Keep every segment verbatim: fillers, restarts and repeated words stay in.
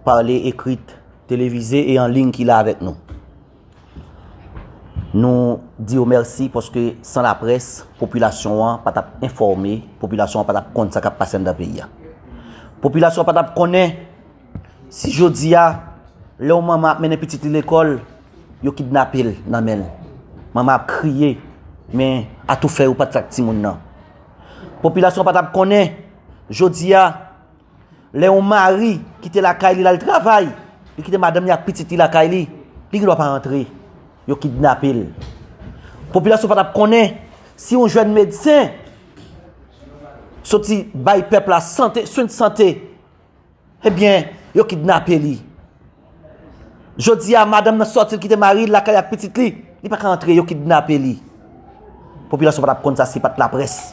Pale ekrit, televize e an liy ki la avèk nou. Nou di yo mèsi paske san laprès, popilasyon an pa t ap enfòme, popilasyon an pa t ap konn sa k ap pase anndan peyi a. Popilasyon an pa t ap konnen si jodi a, lè yon manman ap mennen pitit li lekòl, yo kidnape l nan men l. Manman ap kriye, men atoufè yo pa t ak timoun nan. Popilasyon an pa t ap konnen jodi a, lè yon mari kite lakay li l al travay, li kite madanm li ak pitit li lakay li, li gen dwa pa rantre, yo kidnape l. Popilasyon pa t ap konnen si yon jèn medsen soti bay pèp la sante, swen de sante, ebyen, yo kidnape li. Jodi a, madanm nan sòti, l kite mari l lakay ak pitit li, li pa ka antre, yo kidnape li. Popilasyon pa t ap konn sa si pa t laprès.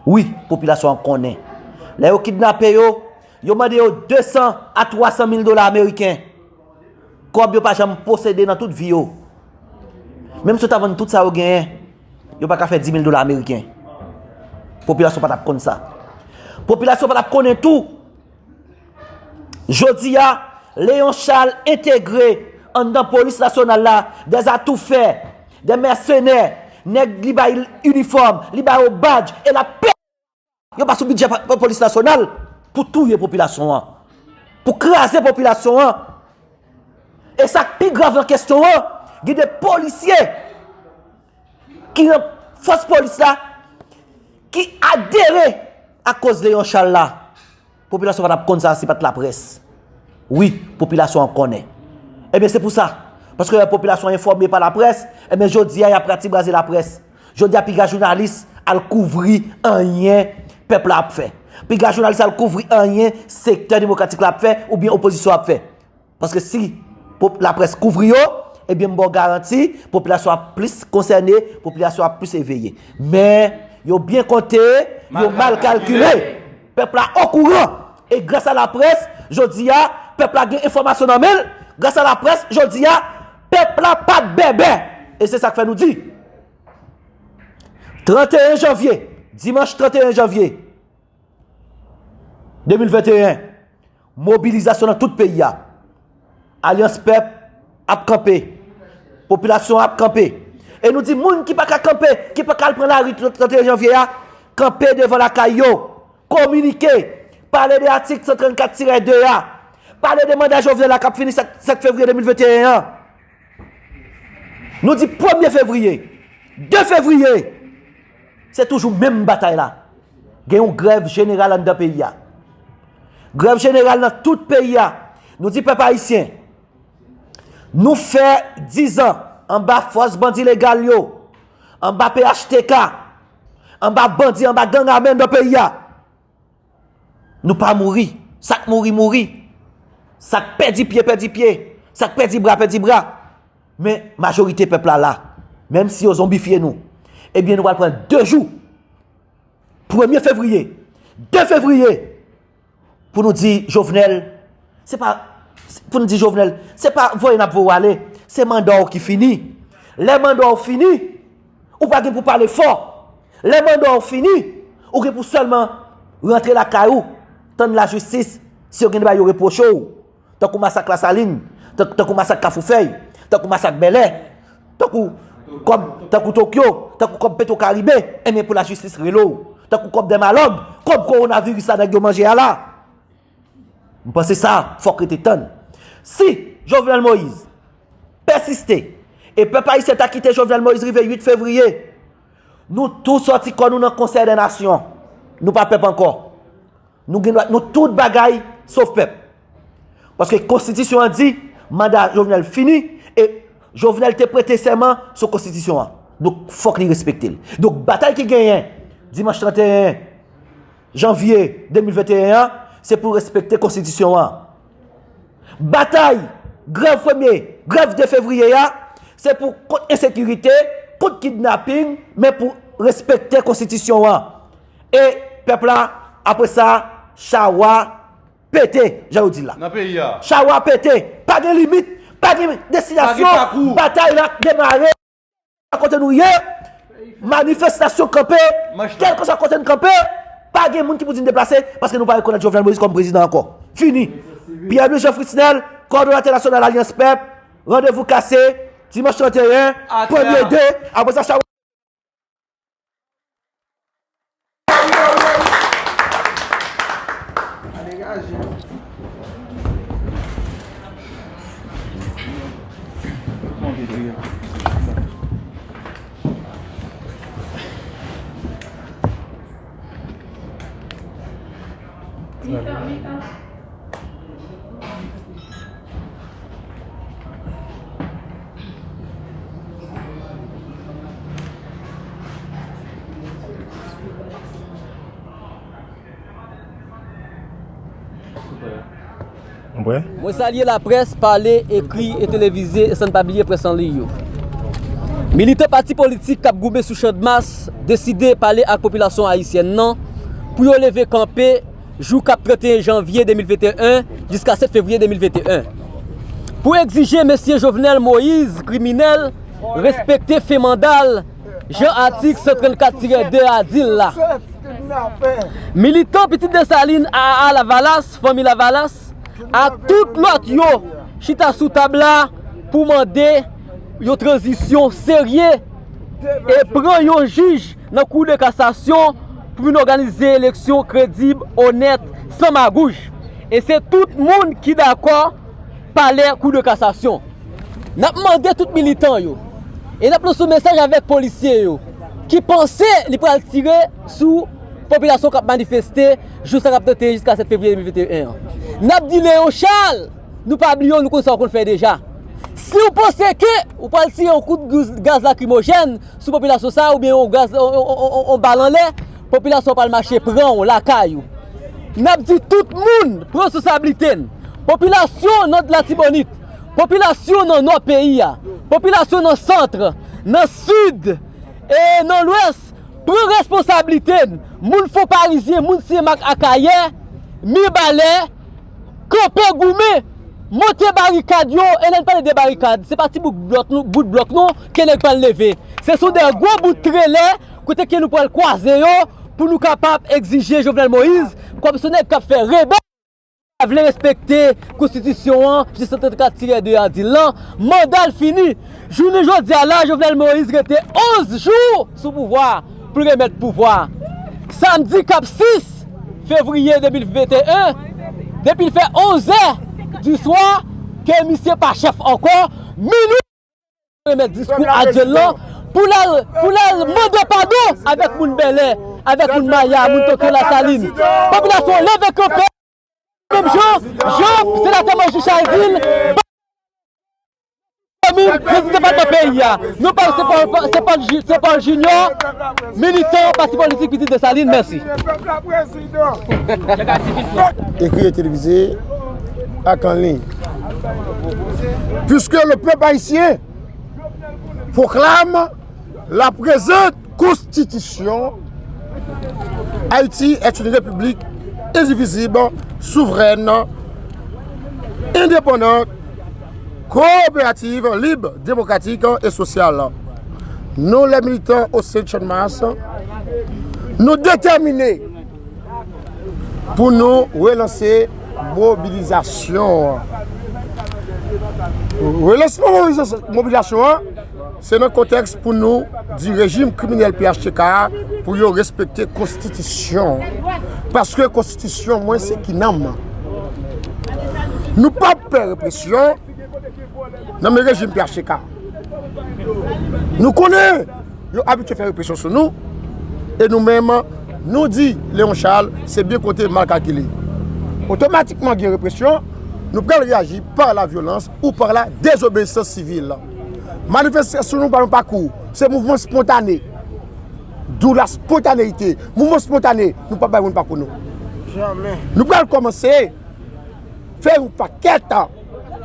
Wi, popilasyon an konnen. Lè yo kidnape yo, yo mande yo de san a twa san mil dola ameriken. Kòb yo pa janm posede nan tout vi yo. Menm si yo ta vann tout sa yo genyen, yo pa ka fè di mil dola ameriken. Popilasyon pa t ap konn sa. Popilasyon pa t ap konnen tou, jodi a, Léon Charles entegre anndan polis nasyonal la, des atoufè, des mèsenè, nèg li bay inifòm, li ba yo badj, e l ap pè. Yo pa sou bidjè pa, pa polis nasyonal pou touye popilasyon an, pou kraze popilasyon an. E sa k pi grav nan kesyon an, gen de polisye ki nan fòs polis la, ki adere akoz Léon Charles la. Popilasyon pa t ap konn sa si pa t laprès. Wi, popilasyon an konnen. Ebyen, se pou sa. Paske lè popilasyon an enfòme pa laprès, ebyen, jodi a, y ap ratibraze laprès. Jodi a, piga jounalis al kouvri anyen pèp la ap fè. Piga jounalis al kouvri anyen sektè demokratik la ap fè oubyen opozisyon ap fè. Paske si pop-, laprès kouvri yo, ebyen, m ba w garanti, popilasyon ap plis konsène, popilasyon ap plis eveye. Men, yo byen konte, yo mal kalkile. Pèp la okouran. E gras a laprès, jodi a, pèp la gen enfòmasyon nan men l. Gras a laprès, jodi a, pèp la pa t bèbè. E se sa k fè nou di, tranteyen janvye, dimanch tranteyen janvye de mil venteyen, mobilizasyon nan tout peyi a. Alyans Pèp ap kanpe. Popilasyon ap kanpe. E nou di moun ki pa ka kanpe, ki pa ka al pran lari tranteyen janvye a, kanpe devan lakay yo. Kominike. Pale de atik san trannkat tirè de a. Pale de manda Jovenel la k ap fini sèt, sèt fevriye de mil venteyen an. Nou di premye fevriye, de fevriye, se toujou menm batay la. Gen yon grèv jeneral anndan peyi a. Grèv jeneral nan tout peyi a. Nou di pèp ayisyen, nou fè dizan anba fòs bandi legal yo, anba P H T K, anba bandi, anba gang ame anndan peyi a. Nou pa mouri. Sa k mouri, mouri. Sa k pèdi pye, pèdi pye. Sa k pèdi bra, pèdi bra. Men majorite pèp la la. Menm si yo zonbifye nou, ebyen, nou pral pran de jou. Premye fevriye, de fevriye, pou nou di Jovenel, se pa, pou nou di Jovenel, se pa voye n ap voye w ale, se manda w ki fini. Lè manda w fini, ou pa gen pou pale fò. Lè manda w fini, ou gen pou sèlman rantre lakay ou, tann lajistis, si yo gen bagay yo repwoche w, tankou masak Lasalin, tan-, tankou masak Kafou Fèy, tankou masak Bèlè, tankou kòb, tankou Tokyo, tankou kòb Petro Caribe, enben pou lajistis rele w, tankou kòb Dèmalòg, kòb kowonaviris la nèg yo manje a la. M panse sa, fòk rete tann. Si Jovenel Moïse pèsiste, e pèp ayisyen ta kite Jovenel Moïse rive uit fevriye, nou tou sòti kò nou nan Konsèy dè Nasyon. Nou pa pèp ankò. Nou gen dwa, nou tout bagay sof pèp. Paske konstitisyon an di, manda Jovenel fini, e Jovenel te prete sèman sou konstitisyon an. Donk, fòk li respekte l. Donk, batay ki genyen dimanch tranteyen janvye de mil venteyen an, se pou respekte konstitisyon an. Batay, grèv premye, grèv de fevriye a, se pou kont ensekirite, kont kidnaping, men pou respekte konstitisyon an. E pèp la, apre sa, chawa pete, jan yo di la. Nan peyi a. Chawa pete, pa gen limit, pa gen destinasyon, pa gen pakou. Batay la demare. Kote nou ye, manifestasyon kanpe, kèlkeswa kote n kanpe, pa gen moun ki pou di n deplase, paske nou pa rekonèt Jovenel Moïse kòm prezidan ankò. Fini. Pierre Louis Jean Fritznel, kòdonatè nasyonal Alyans Pèp, randevou kase, dimanch trannteyen, premye de, apre sa, sa Mwen salye laprès, pale, ekri e televize, e san n pa bliye près an liy yo. Militan pati politik k ap goumen sou Channmas deside pale ak popilasyon ayisyèn nan pou yo leve kanpe jou k ap trannteyen janvye de mil venteyen jiska sèt fevriye de mil venteyen pou egzije mesye Jovenel Moïse, kriminèl, respekte fen manda l, jan atik san trannkat tirè de a di l la. Militan Pitit Desalin, A A A Lavalas, fanmi Lavalas, ak tout lòt yo chita sou tab la pou mande yon tranzisyon serye e pran yon jij nan Kou de Kasasyon pou vin òganize eleksyon kredib, onèt, san magouj. E se tout moun ki dakò palè Kou de Kasasyon. N ap mande tout militan yo, e n ap lanse yon mesaj avèk polisye yo ki panse li pral tire sou popilasyon k ap manifeste jou sa k ap trannteyen jiska sèt fevriye de mil venteyen an. N ap di Leon Charles, nou pa bliye w, nou konn sa w konn fè deja. Si w panse ke ou pral tire yon kout gaz, gaz lakrimojèn sou popilasyon sa a oubyen yon gaz, yon, yon, yon, yon, yon bal anlè, popilasyon pral mache pran w lakay ou. N ap di tout moun pran responsablite n. Popilasyon nan Latibonit, popilasyon nan Nò peyi a, popilasyon nan Sant, nan Sid e nan Lwès, pran responsablite n. Moun Fon Parizyen, moun Senmak Akayè, Mibalè, kanpe goumen, monte barikad yo, e lè n pale de barikad, se pa ti bout blòk non, bout blòk non, ke nèg pral leve. Se sou de gwo bout trelè, kote ke nou pral kwaze yo, pou nou kapab egzije Jovenel Moïse, kòm se nèg k ap fè rebèl, pa vle respekte konstitisyon an, jis trannkat tirè de a di l lan, manda l fini. Jounen jodi a la, Jovenel Moïse rete onz jou sou pouvwa a pou l remèt pouvwa a. Samdi k ap sis fevriye de mil venteyen, depi l fè onz è di swa, ke misye pa chèf ankò, minui remèt diskou adye l lan, pou l al, pou l al mande padon avèk moun Bèlè, avèk moun Maya, moun Tokyo Lasalin. Popilasyon leve kanpe, menm jan, jan senatè Moïse Richard di l, komin, prezidan depatman peyi a. Non pa se Paul, se Paul Ju-, se Paul Junior, militan pati politik Pitit Desalin. Mèsi. Ekri e televize ak an liy. Puisque le peuple haïtien proclame la présente Constitution, Haïti est une république indivisible, souveraine, indépendante, coopérative, libre, démocratique et sociale. Nou, les militants au sein de Channmas, nou detèmine pou nou relanse mobilizasyon an. Relansman mobilizasyon, mobilizasyon an, se nan kontèks pou nou di rejim kriminèl P H T K a pou yo respekte konstitisyon an. Paske konstitisyon mwen se Kinam. Nou p ap pè represyon nan men rejim P H T K. Nou konnen yo abitye fè represyon sou nou, e nou menm, nou di Léon Charles, se byen konte, mal kalkile. Otomatikman gen represyon, nou pral reyaji pa la vyolans ou pa la dezobeyisans sivil. Manifestasyon nou pa yon pakou, se mouvman spontane. D'où la spontanéité. Mouvman spontane, nou p ap bay moun pakou nou. Nou pral kòmanse fè yon pakèt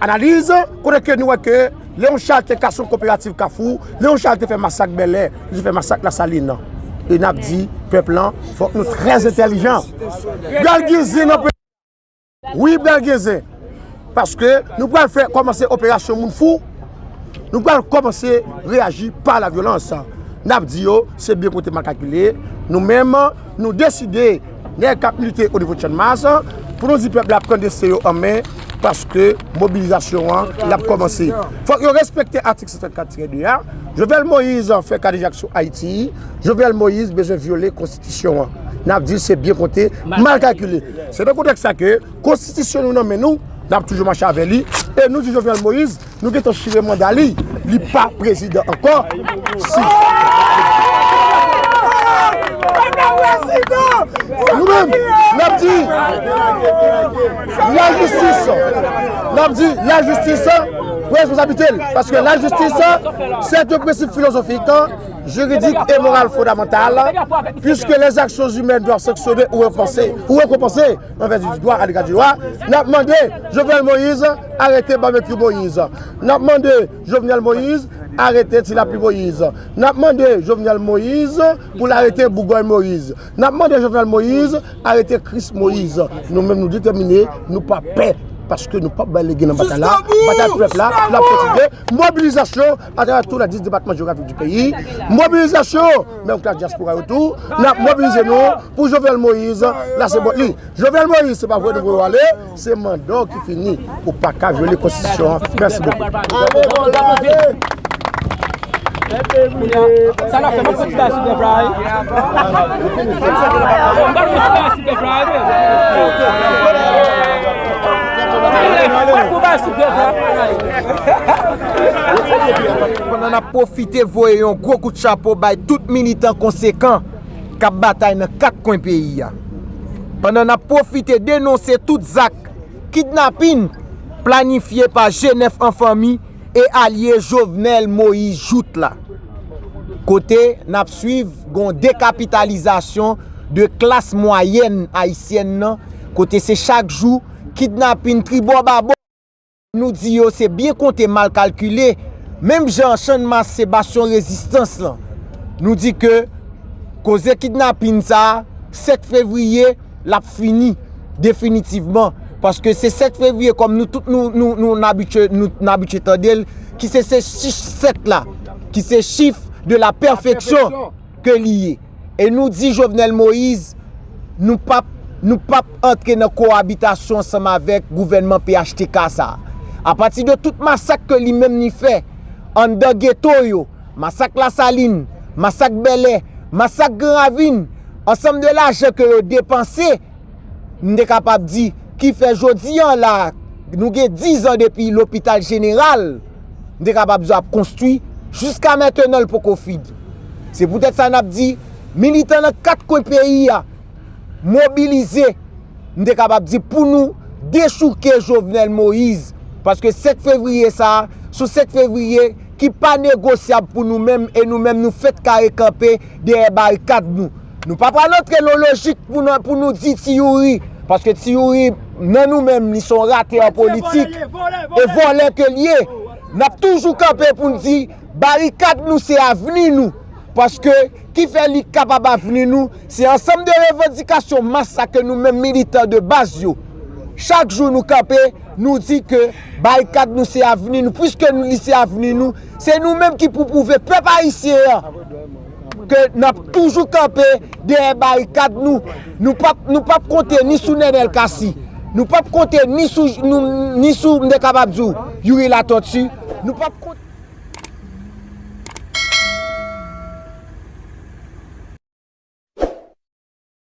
analiz, kote ke nou wè ke Léon Charles te kase yon koperativ Kafou, Léon Charles te fè masak Bèlè, li te fè masak Lasalin. E n ap di pèp lan, fòk nou trè entèlijan. Pral gen zen nan peyi. Wi, pral gen zen. Paske nou pral fè kòmanse operasyon moun fou. Nou pral kòmanse reyaji pa la vyolans. N ap di yo, se byen konte, mal kalkile. Nou menm, nou deside, nèg k ap milite o nivo Channmas, pou nou di pèp la pran desten yo an men, paske mobilizasyon an, l ap kòmanse. Fòk yo respekte atik san trannkat tirè de a. Jovenel Moïse fè kadejak sou Ayiti. Jovenel Moïse bezwen vyole konstitisyon an. N ap di l se byen konte, mal kalkile. Se nan kontèks sa ke konstitisyon nou nan men nou, n ap toujou mache avè li. E nou di Jovenel Moïse, nou gentan chire manda li, li pa prezidan ankò. Si. Nou menm, n ap di lajistis, n ap di lajistis pran responsablite l, paske lajistis se de prensip filozofik, jiridik e moral fondamantal, puisque les actions humaines doivent sanctionner ou récompenser, ou récompenser en vertu du droit à l'égard du droit. N ap mande Jovenel Moïse arete Barbecue Moïse. N ap mande Jovenel Moïse arete Ti Lapli Moïse. N ap mande Jovenel Moïse pou l arete Bougòy Moïse. N ap mande Jovenel Moïse arete Chris Moïse. Nou menm nou detèmine, nou pa pè, paske nou p ap bay legen nan batay la. Batay pèp la, l ap kontinye. Mobilizasyon atravè tout les dix départements géographiques du pays. Mobilizasyon, menm klas dyaspora yo tou, n ap mobilize nou pou Jovenel Moïse lase bòt li. Jovenel Moïse, se pa vre nou voye w ale, se manda w ki fini. Ou pa ka vyole konstitisyon an. Mèsi bokou. Sa n ap fè, m ap fè ti bagay sou Granfla a wi. M ap fè ti bagay sou Granfla a wi. M ap fè ti bagay sou Granfla a wi. Pandan n ap pwofite voye yon gwo kout chapo bay tout militan konsekan k ap batay nan kat kwen peyi a. Pandan n ap pwofite denonse tout zak kidnapin planifye pa G nèf an fanmi e alye Jovenel Moïse jout la. Kote n ap swiv gon dekapitalizasyon de klas mwayèn ayisyèn nan, kote se chak jou kidnapin tribò babò. Nou di yo se byen konte, mal kalkile, menm jan Channmas se basyon rezistans lan. Nou di ke koze kidnapin sa a, sèt fevriye, l ap fini definitivman. Paske se sèt fevriye, kòm nou tout nou, nou, nou, n abitye, nou, n abitye tande l, ki se, se chif sèt la, ki se chif de la pèfeksyon ke li ye. E nou di Jovenel Moïse, nou p ap, nou p ap antre nan kowabitasyon ansanm avèk gouvènman P H T K sa a. Apati de tout masak ke li menm li fè anndan geto yo, masak Lasalin, masak Bèlè, masak Gran Ravin, ansanm de lajan ke yo depanse, m te kapab di, ki fè jodi an la, nou gen diz an depi lopital jeneral, m te kapab di ap konstwi, jiska mentenan l poko fin. Se poutèt sa n ap di, militan nan kat kwen peyi a, mobilize, m te kapab di, pou nou dechouke Jovenel Moïse, paske sèt fevriye sa a, se yon sèt fevriye ki pa negosyab pou nou menm, e nou menm nou fèt kare kanpe dèyè barikad nou. Nou pa pral antre nan lojik pou nou, pou nou di Ti Youri, paske Ti Youri, nan nou menm, li se yon ratè an politik, e vòlè ke l ye. N ap toujou kanpe pou n di, barikad nou se avni nou. Paske, ki fè li kapab avni nou, se ansanm de revandikasyon mas sa ke nou menm militan de baz yo, chak jou nou kanpe, nou di ke barikad nou se avni nou. Piske nou, li se avni nou, se nou menm ki pou pwouve pèp ayisyen an ke n ap toujou kanpe dèyè barikad nou. Nou p ap, nou p ap konte ni sou Nenel Cassy, nou p ap konte ni sou, nou, ni sou, m te kapab di w, Youri Latortue, nou p ap konte